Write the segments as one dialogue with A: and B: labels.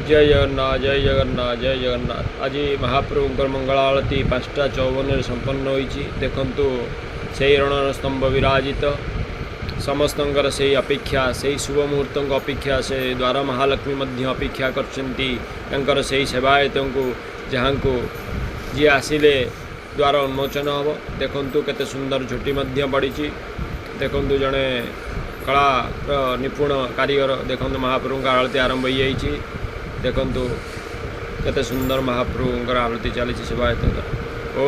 A: ଜୟ ଜଗନ୍ନାଥ, ଜୟ ଜଗନ୍ନାଥ, ଜୟ ଜଗନ୍ନାଥ। ଆଜି ମହାପ୍ରଭୁଙ୍କର ମଙ୍ଗଳ ଆଳତୀ 5:54ରେ ସମ୍ପନ୍ନ ହୋଇଛି। ଦେଖନ୍ତୁ, ସେଇ ରଣର ସ୍ତମ୍ଭ ବିରାଜିତ। ସମସ୍ତଙ୍କର ସେଇ ଅପେକ୍ଷା, ସେଇ ଶୁଭ ମୁହୂର୍ତ୍ତଙ୍କ ଅପେକ୍ଷା। ସେ ଦ୍ୱାର ମହାଲକ୍ଷ୍ମୀ ମଧ୍ୟ ଅପେକ୍ଷା କରିଛନ୍ତି ତାଙ୍କର ସେଇ ସେବାୟତଙ୍କୁ, ଯାହାଙ୍କୁ ଯିଏ ଆସିଲେ ଦ୍ୱାର ଉନ୍ମୋଚନ ହେବ। ଦେଖନ୍ତୁ, କେତେ ସୁନ୍ଦର ଝୋଟି ମଧ୍ୟ ପଡ଼ିଛି। ଦେଖନ୍ତୁ, ଜଣେ କଳାର ନିପୁଣ କାରିଗର। ଦେଖନ୍ତୁ, ମହାପ୍ରଭୁଙ୍କ ଆଳତୀ ଆରମ୍ଭ ହୋଇଯାଇଛି। ଦେଖନ୍ତୁ, କେତେ ସୁନ୍ଦର ମହାପ୍ରଭୁଙ୍କର ଆଳତୀ ଚାଲିଛି ସେବାୟତଙ୍କର। ଓ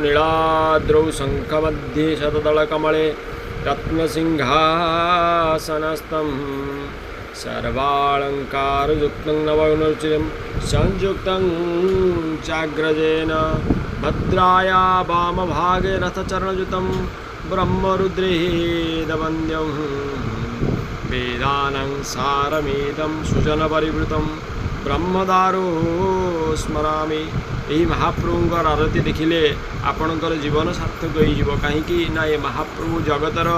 A: ନୀଳାଦ୍ରौ ଶଙ୍ଖ ମଧ୍ୟେ ଶତଦଳ କମଳେ ରତ୍ନସିଂହାସନସ୍ଥಂ ସର୍ବାଳଙ୍କାରଯୁକ୍तं ନବନରୁଚିରं ସଂଯୁକ୍तं ଚାଗ୍ରଜେନ ଭଦ୍ରାୟା ବାମଭାଗେ ରଥଚରଣଯୁतं ବ୍ରହ୍ମରୁଦ୍ରେଦବନ୍ଦ୍ୟं वेदानां सारमेदं ସୁଜନପରିବୃतं ବ୍ରହ୍ମଦାରୁ ସ୍ମରାମି। ଏହି ମହାପ୍ରଭୁଙ୍କର ଆରତୀ ଦେଖିଲେ ଆପଣଙ୍କର ଜୀବନ ସାର୍ଥକ ହୋଇଯିବ। କାହିଁକି ନା ଏ ମହାପ୍ରଭୁ ଜଗତର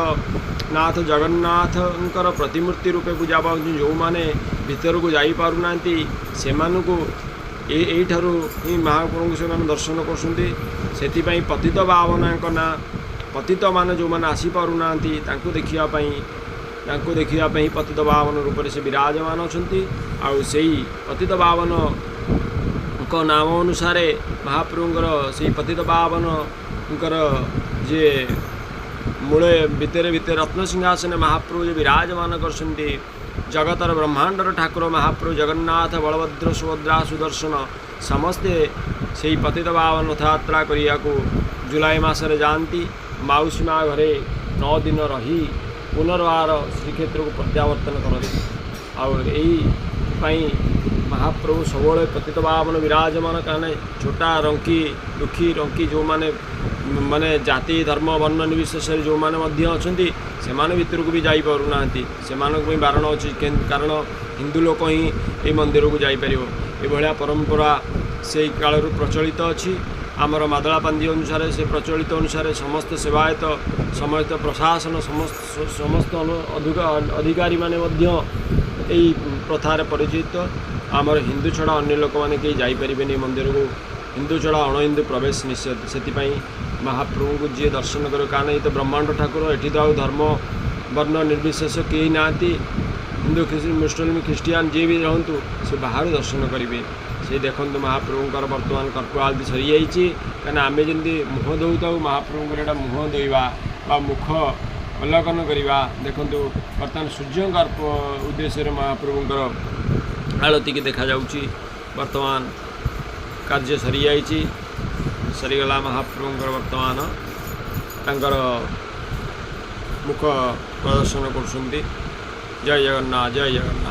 A: ନାଥ ଜଗନ୍ନାଥଙ୍କର ପ୍ରତିମୂର୍ତ୍ତି ରୂପେ ପୂଜା ପାଉଛନ୍ତି। ଯେଉଁମାନେ ଭିତରକୁ ଯାଇପାରୁନାହାନ୍ତି, ସେମାନଙ୍କୁ ଏଇଠାରୁ ହିଁ ମହାପ୍ରଭୁଙ୍କୁ ସେମାନେ ଦର୍ଶନ କରୁଛନ୍ତି। ସେଥିପାଇଁ ପତିତ ପାବନଙ୍କ ନାଁ। ପତିତମାନେ ଯେଉଁମାନେ ଆସିପାରୁନାହାନ୍ତି, ତାଙ୍କୁ ଦେଖିବା ପାଇଁ ପତିତ ପାବନ ରୂପରେ ସେ ବିରାଜମାନ ଅଛନ୍ତି। ଆଉ ସେଇ ପତିତ ପାବନଙ୍କ ନାମ ଅନୁସାରେ ମହାପ୍ରଭୁଙ୍କର ସେଇ ପତିତ ପାବନଙ୍କର ଯିଏ ମୂଳେ ଭିତରେ ଭିତରେ ରତ୍ନସିଂହାସନ ମହାପ୍ରଭୁ ଯେ ବିରାଜମାନ କରୁଛନ୍ତି, ଜଗତର ବ୍ରହ୍ମାଣ୍ଡର ଠାକୁର ମହାପ୍ରଭୁ ଜଗନ୍ନାଥ, ବଳଭଦ୍ର, ସୁଭଦ୍ରା, ସୁଦର୍ଶନ ସମସ୍ତେ ସେଇ ପତିତ ପାବନ ରଥଯାତ୍ରା କରିବାକୁ ଜୁଲାଇ ମାସରେ ଯାଆନ୍ତି। ମାଉସୀ ମା ଘରେ 9 ଦିନ ରହି ପୁନର୍ବାର ଶ୍ରୀକ୍ଷେତ୍ରକୁ ପ୍ରତ୍ୟାବର୍ତ୍ତନ କରନ୍ତି। ଆଉ ଏଇଥିପାଇଁ ମହାପ୍ରଭୁ ସବୁବେଳେ ପତିତ ପାବନ ବିରାଜମାନ। କାରଣ ଛୋଟା ରଙ୍କି, ଦୁଃଖୀ ରଙ୍କି, ଯେଉଁମାନେ ମାନେ ଜାତି ଧର୍ମ ବର୍ଣ୍ଣ ନିର୍ବିଶେଷରେ ଯେଉଁମାନେ ମଧ୍ୟ ଅଛନ୍ତି, ସେମାନେ ଭିତରକୁ ବି ଯାଇପାରୁନାହାନ୍ତି। ସେମାନଙ୍କ ପାଇଁ ବାରଣ ଅଛି, କାରଣ ହିନ୍ଦୁ ଲୋକ ହିଁ ଏଇ ମନ୍ଦିରକୁ ଯାଇପାରିବ। ଏଭଳିଆ ପରମ୍ପରା ସେଇ କାଳରୁ ପ୍ରଚଳିତ ଅଛି। ଆମର ମାଦଳା ପାଞ୍ଜି ଅନୁସାରେ, ସେ ପ୍ରଚଳିତ ଅନୁସାରେ ସମସ୍ତ ସେବାୟତ, ସମସ୍ତ ପ୍ରଶାସନ, ସମସ୍ତ ଅଧିକାରୀମାନେ ମଧ୍ୟ ଏଇ ପ୍ରଥାରେ ପରିଚିତ। ଆମର ହିନ୍ଦୁ ଛଡ଼ା ଅନ୍ୟ ଲୋକମାନେ କେହି ଯାଇପାରିବେନି ମନ୍ଦିରକୁ। ହିନ୍ଦୁ ଛଡ଼ା ଅଣହିନ୍ଦୁ ପ୍ରବେଶ ନିଷେଧ। ସେଥିପାଇଁ ମହାପ୍ରଭୁଙ୍କୁ ଯିଏ ଦର୍ଶନ କରିବ, କାରଣ ଏ ତ ବ୍ରହ୍ମାଣ୍ଡ ଠାକୁର, ଏଠି ତ ଆଉ ଧର୍ମ ବର୍ଣ୍ଣ ନିର୍ବିଶେଷ କେହି ନାହାନ୍ତି। ହିନ୍ଦୁ, ମୁସଲିମ, ଖ୍ରୀଷ୍ଟିଆନ ଯିଏ ବି ରହନ୍ତୁ, ସେ ବାହାରୁ ଦର୍ଶନ କରିବେ। ସେ ଦେଖନ୍ତୁ, ମହାପ୍ରଭୁଙ୍କର ବର୍ତ୍ତମାନ କର୍ପୂର ଆଳତୀ ସରିଯାଇଛି। କାହିଁକିନା ଆମେ ଯେମିତି ମୁହଁ ଧୋଉଥାଉ, ମହାପ୍ରଭୁଙ୍କର ଏଇଟା ମୁହଁ ଧୋଇବା ବା ମୁଖ ଅବଲୋକନ କରିବା। ଦେଖନ୍ତୁ, ବର୍ତ୍ତମାନ ସୂର୍ଯ୍ୟଙ୍କ ଉଦ୍ଦେଶ୍ୟରେ ମହାପ୍ରଭୁଙ୍କର ଆଳତୀକି ଦେଖାଯାଉଛି। ବର୍ତ୍ତମାନ କାର୍ଯ୍ୟ ସରିଯାଇଛି, ସରିଗଲା। ମହାପ୍ରଭୁଙ୍କର ବର୍ତ୍ତମାନ ତାଙ୍କର ମୁଖ ପ୍ରଦର୍ଶନ କରୁଛନ୍ତି। ଜୟ ଜଗନ୍ନାଥ, ଜୟ ଜଗନ୍ନାଥ।